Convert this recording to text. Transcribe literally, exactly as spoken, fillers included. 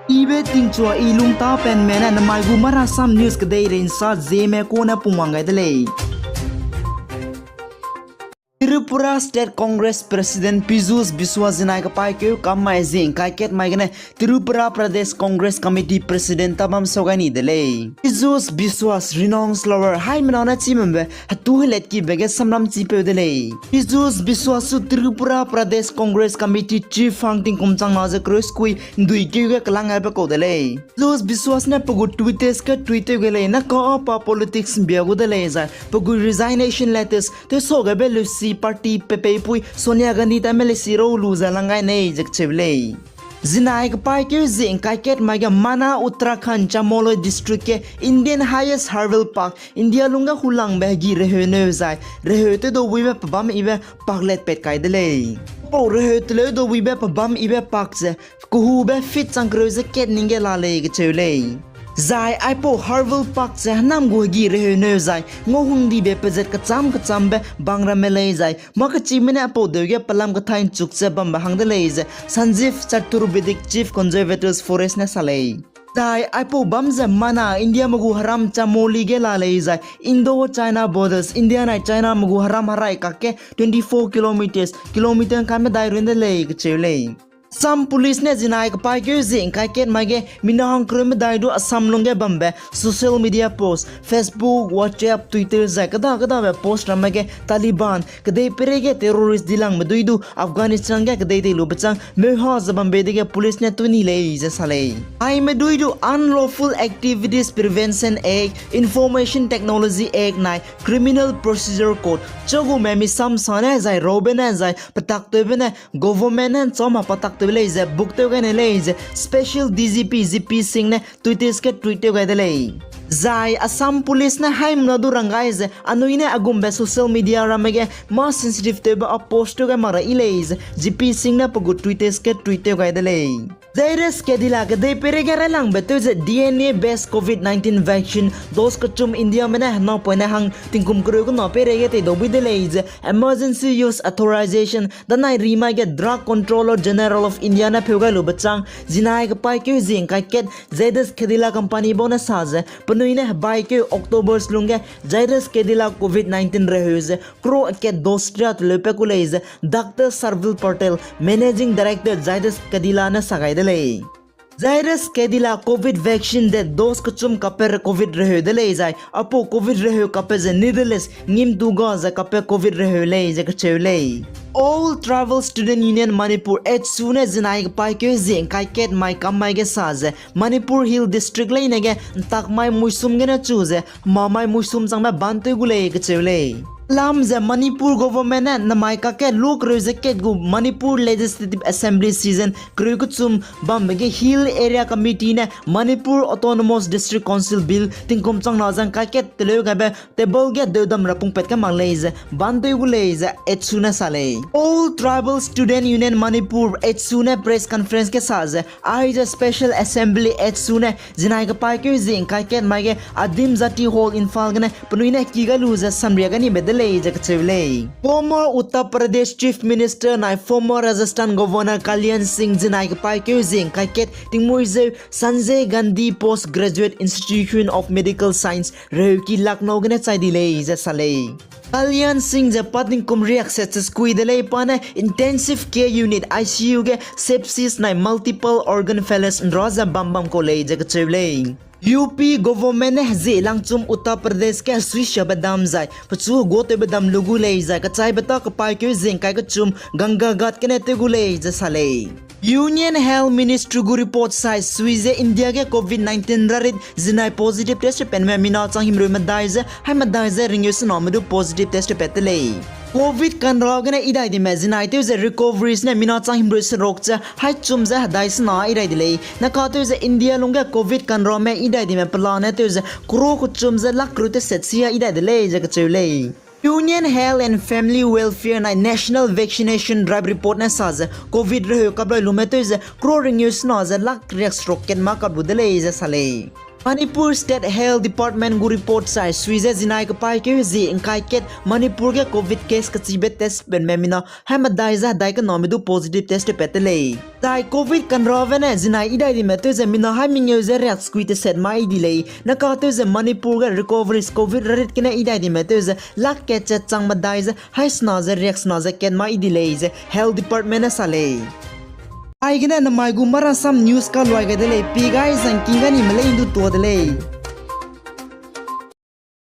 Ibe tingchua i lungtapenme ne namai gu Marasam News kedeirei nsa Zeme kune pungwang gai de lei. Tripura State Congress President Piyush Biswas zinai kepaîkeu kam mai zie ngkai kat mai gene Tripura Pradesh Congress Committee President tabam sau gai ni de lei. Piyush Biswas, renowned scholar, haimena ne chî bambe hetu helatkibe ge samram chipeu de lei. Piyush Biswas su Tripura Pradesh Congress Committee Chief hang tingkum changna ze kereu sekui ndui keu ge kelang gaibe kau de lei. Piyush Biswas ne pe gu Twitter ge tweet tew gai lei, naka a pa politics mbia gu de lei zai pe gu resignation letters tewsa gaibe Lucy party pepeipui Sonia Gandhi taime Lucy rau lu ze lang gai nei ze kacheu lei. Zinai kepaîkeu zie ngkai kat mai ge Manar, Uttarakhand, Chamoli District ge Indian highest herbal park, India lungge hulangbe hegi reheu neu zai reheu tew dau buibe pebâm yibe park let pat kai de lei. Pau reheu teleu dau buibe pebâm yibe park ze kehube feet chang kereu ze kat ning ge la lei kacheu lei. Zai aipau herbal park ze hênam gu hegi reheu neu zai ngau hungdibe pezat kechâm kechâmbe bang ramme lei zai mâ kechîme ne aipau deu ge pelam kethai nchuk ze bambe hang de lei ze Sanjeev Chaturvedi, Chief Conservator Forest ne sa lei. Zai aipau bâm ze Manar, Indiame gu heram Chamoli ge la lei zai Indo-China borders, India nai Chiname gu heram herai kakge twenty four kilometers, kilometer ngkai medai run de lei kacheu lei. Assam Police ne zinai kepaîkeu zie ngkai kat mai ge mina hangkereu medai du Assam lungge bambe social media post, Facebook, WhatsApp, Twitter zai keda kedabe post ramme ge Taliban kedei peireige terrorist dilangbe dui du Afghanistan ge kedei tei lube chang meuha ze bambe dege police ne tuni lei ze sa lei. Aime dui du Unlawful Activities Prevention Act, Information Technology Act nai Criminal Procedure Code chagume misam sa ne zai raube ne zai petaktewbe ne government ne nchâm ma petaktewbe lei ze buk tew gai ne lei ze Special D G P G P Singh ne Twitter ge tweet tew gai de lei. Zai Assam Police ne haimena du rang gai ze anui ne a gumbe social media ramme ge mâ sensitive tewbe a post tew gai mak ra yi lei ze G P Singh ne pe gu Twitter ge tweet tew gai de lei. Zairus Cadila kedei peireige railangbe tew ze D N A based COVID nineteen vaccine dose kechum Indiame ne henapoine hang tingkum kereu kena peireige teidau bui de lei ze Emergency Use Authorization danai rimai ge Drug Controller General of India ne pheu gai lube chang zinai kepaîkeu zie ngkai kat Zairus Cadila Company bau ne sa ze penui ne hebaikeu October lungge Zairus Cadila COVID nineteen reheu ze crore akat dose ria teleu pe ku lei ze Doctor Sarvil Patel, Managing Director Zairus Cadila ne sa gai de lei. Zairus Cadila COVID vaccine de dose kechum kape COVID reheu de lei zai aipau COVID reheu kape ze needleless ngim du ga ze kape COVID reheu lei ze kacheu lei. All Tribal Student Union Manipur, ATSU ne zinai kepaîkeu zie ngkai kat mai kam mai ge sa ze Manipur Hill District leine ge ntak mai muisum gene chu ze hema mai muisum changbe ban tew gu lei kacheu lei. Lam ze Manipur government ne namai kakge luk reu ze kat gu Manipur Legislative Assembly session kereu kechum bambe ge Hill Area Committee ne Manipur Autonomous District Council Bill tingkum changna ze ngkai kat teleu gaibe table ge deudam ra pungpat kai mak lei ze ban tew gu lei ze ATSU ne sa lei. All Tribal Student Union Manipur, ATSU ne press conference ge sa ze, aize Special Assembly ATSU ne zinai kepaîkeu zie ngkai kat mai ge Adim Jati Hall Imphal gene penui ne ki gai lu ze samria gai nibe de lei ze kacheu lei. Former Uttar Pradesh Chief Minister nai former Rajasthan Governor Kalyan Singh zinai kepaîkeu zie ngkai kat tingmui zeu Sanjay Gandhi Post Graduate Institute of Medical Science reheuki Lucknow gene chai di lei ze sa lei. Kalyan Singh ze pa tingkum riak set ze sekui de lei, pa ne Intensive Care Unit, I C U ge sepsis nai multiple organ failures nra ze bam bam kau lei ze kacheu lei. U P government ne hezie langchum Uttar Pradesh ge hesuisiabe dam zai pechu heguatewbe dam lu gu lei zai kachaibe ta kepaîkeu zie ngkai kechum Ganga Ghat gene tew gu lei ze sa lei. Union Health Ministry gu report sai sui ze India ge COVID nineteen rarit zinai positive test penme mina chang himreu medai ze hai medai ze ringeu sename du positive test pat de lei. COVID kanra gene idai dime zinai tew ze recoveries ne mina chang himreu seruk ze hai chum ze hedai sena idai de lei. Naka tew ze India lungge COVID kanrame idai dime pelane tew ze crore kechum ze lakh kereu teset sia idai de lei ze kacheu lei. Union Health and Family Welfare nai National Vaccination Drive report ne sa ze COVID reheu kaplai lume tew ze crore ringeu sena ze lakh riak seruk kat ma kap lu de lei ze sa lei. Manipur State Health Department gu report sai sui ze zinai kepaîkeu zie ngkai kat Manipur ge covid case kachibe test penme mina hai medai ze hedai kename du positive test tewpat te lei. Zai covid kanrave ne zinai idai dime tew ze mina hai mengeu ze riak skui teset mai di lei. Naka tew ze Manipur ge recoveries covid rarit gene idai dime tew ze lak kat chat chang medai ze hai sena ze riak sena ze kat mai di lei ze Health Department ne sa lei. Aigene namai gu Marasam News kaluai gai de lei, pi gai zangking ga ni melei du tua de lei.